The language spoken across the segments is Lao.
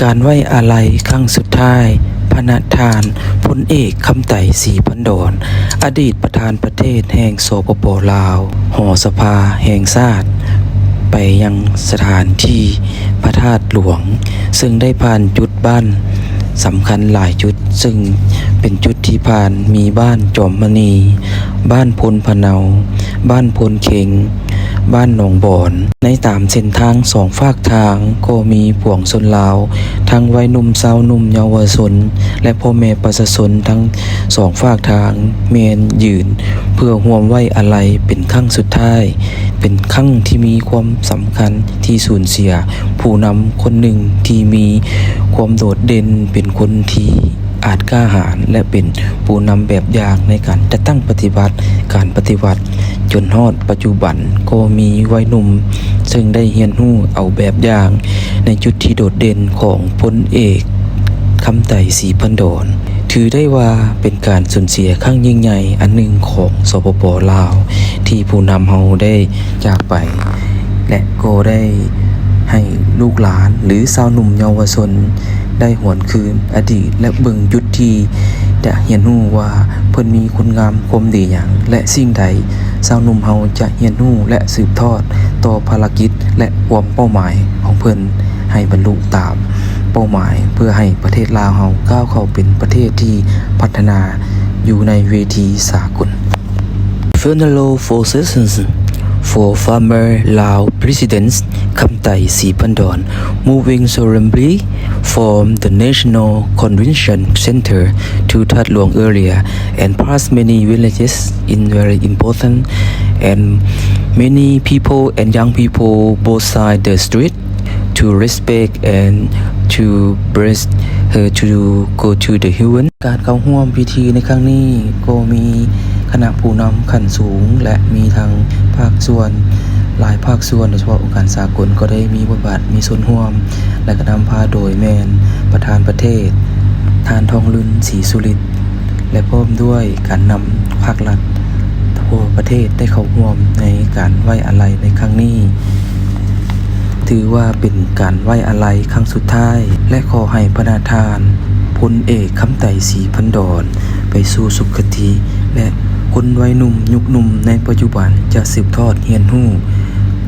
ການໄວ້ອາໄລຄັ້ງສຸດທ້າຍ ພະນະທ່ານພົນເອກ ຄຳໄຕ ສີພັນດອນ ອະດີດປະທານປະເທດແຫ່ງ ສປປ ລາວ, ຫໍສະພາແຫ່ງຊາດ, ໄປຍັງສະຖານທີ່ພະທາດຫຼວງ, ເຊິ່ງໄດ້ຜ່ານຈຸດບ້ານສຳຄັນຫຼາຍຈຸດ, ເຊິ່ງເປັນຈຸດທີ່ຜ່ານ ມີບ້ານຈອມມະນີ, ບ້ານໂພນພະເນົາ, ບ້ານໂພນເຄັງ, ບ້ານໜອງບອນ. ໃນຕາມເສັ້ນທາງສອງຟາກທາງ ກໍມີປວງຊົນລາວ ທັງໄວໜຸ່ມ, ຊາວໜຸ່ມ, ເຍົາວະຊົນ ແລະ ພໍ່ແມ່ປະຊາຊົນທັງສອງຟາກທາງ ແມ່ນຢືນເພື່ອຮ່ວມໄວ້ອາໄລເປັນຄັ້ງສຸດທ້າຍ, ເປັນຄັ້ງທີ່ມີຄວາມສຳຄັນທີ່ສູນເສຍຜູ້ນຳຄົນໜຶ່ງທີ່ມີຄວາມໂດດເດັ່ນ, ເປັນຄົນທີ່ອາດກ້າຫານ ແລະ ເປັນຜູ້ນຳແບບຢ່າງໃນການຈັດຕັ້ງປະຕິບັດການປະຕິວັດ. ຈົນຮອດປັດຈຸບັນກໍມີໄວໜຸ່ມເຊິ່ງໄດ້ຮຽນຮູ້ເອົາແບບຢ່າງໃນຈຸດທີ່ໂດດເດັ່ນຂອງພົນເອກ ຄຳໄຕ ສີພັນດອນ. ຖືໄດ້ວ່າເປັນການສູນເສຍຄັ້ງຍິ່ງໃຫຍ່ອັນໜຶ່ງຂອງ ສປປ ລາວ ທີ່ຜູ້ນຳເຮົາໄດ້ຈາກໄປ ແລະ ກໍໄດ້ໃຫ້ລູກຫຼານ ຫຼື ຊາວໜຸ່ມເຍົາວະຊົນ ໄດ້ຫວນຄືນອະດີດ ແລະ ເບິ່ງຈຸດທີ່ຈະຮຽນຮູ້ວ່າເພິ່ນມີຄຸນງາມຄວາມດີຫຍັງ ແລະ ສິ່ງໃດຊາວໜຸ່ມເຮົາຈະຮຽນຮູ້ ແລະ ສືບທອດຕໍ່ພາລະກິດ ແລະ ຄວາມເປົ້າໝາຍຂອງເພິ່ນໃຫ້ບັນລຸຕາມເປົ້າໝາຍ ເພື່ອໃຫ້ປະເທດລາວເຮົາກ້າວເຂົ້າເປັນປະເທດທີ່ພັດທະນາຢູ່ໃນເວທີສາກົນ. Funeral processions for former Lao President ຄຳໄຕ ສີພັນດອນ moving solemnly from the National Convention Center to That Luang area and past many villages in very important and many people and young people both side the street to respect and to bless her to go to the heaven. ການເຂົ້າຮ່ວມພິທີໃນຄັ້ງນີ້ກໍມີຄະນະຜູ້ນຳຂັ້ນສູງ ແລະ ມີທັງພາກສ່ວນ ຫຼາຍພາກສ່ວນ ໂດຍສະເພາະອົງການສາກົນກໍໄດ້ມີບົດບາດມີສ່ວນຮ່ວມ ແລະ ກະນຳພາໂດຍແມ່ນປະທານປະເທດ ທ່ານ ທອງລຸນ ສີສຸລິດ ແລະ ພ້ອມດ້ວຍການນຳພາກລັດທົ່ວປະເທດໄດ້ເຂົ້າຮ່ວມໃນການໄວ້ອາໄລໃນຄັ້ງນີ້. ຖືວ່າເປັນການໄວ້ອາໄລຄັ້ງສຸດທ້າຍ ແລະ ຂໍໃຫ້ພະນະທ່ານພົນເອກ ຄຳໄຕ ສີພັນດອນ ໄປສູ່ສຸຄະຕິ ແລະ ຄົນໄວໜຸ່ມຍຸກໜຸ່ມໃນປັດຈຸບັນຈະສືບທອດຮຽນຮູ້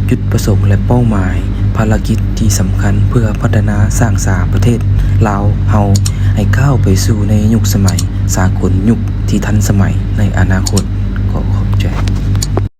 ຈຸດປະສົງ ແລະ ເປົ້າໝາຍ ພາລະກິດທີ່ສຳຄັນເພື່ອພັດທະນາສ້າງສາປະເທດລາວເຮົາໃຫ້ກ້າວໄປສູ່ໃນຍຸກສະໄໝສາກົນ, ຍຸກທີ່ທັນສະໄໝໃນອະນາຄົດ. ຂໍຂອບໃຈ.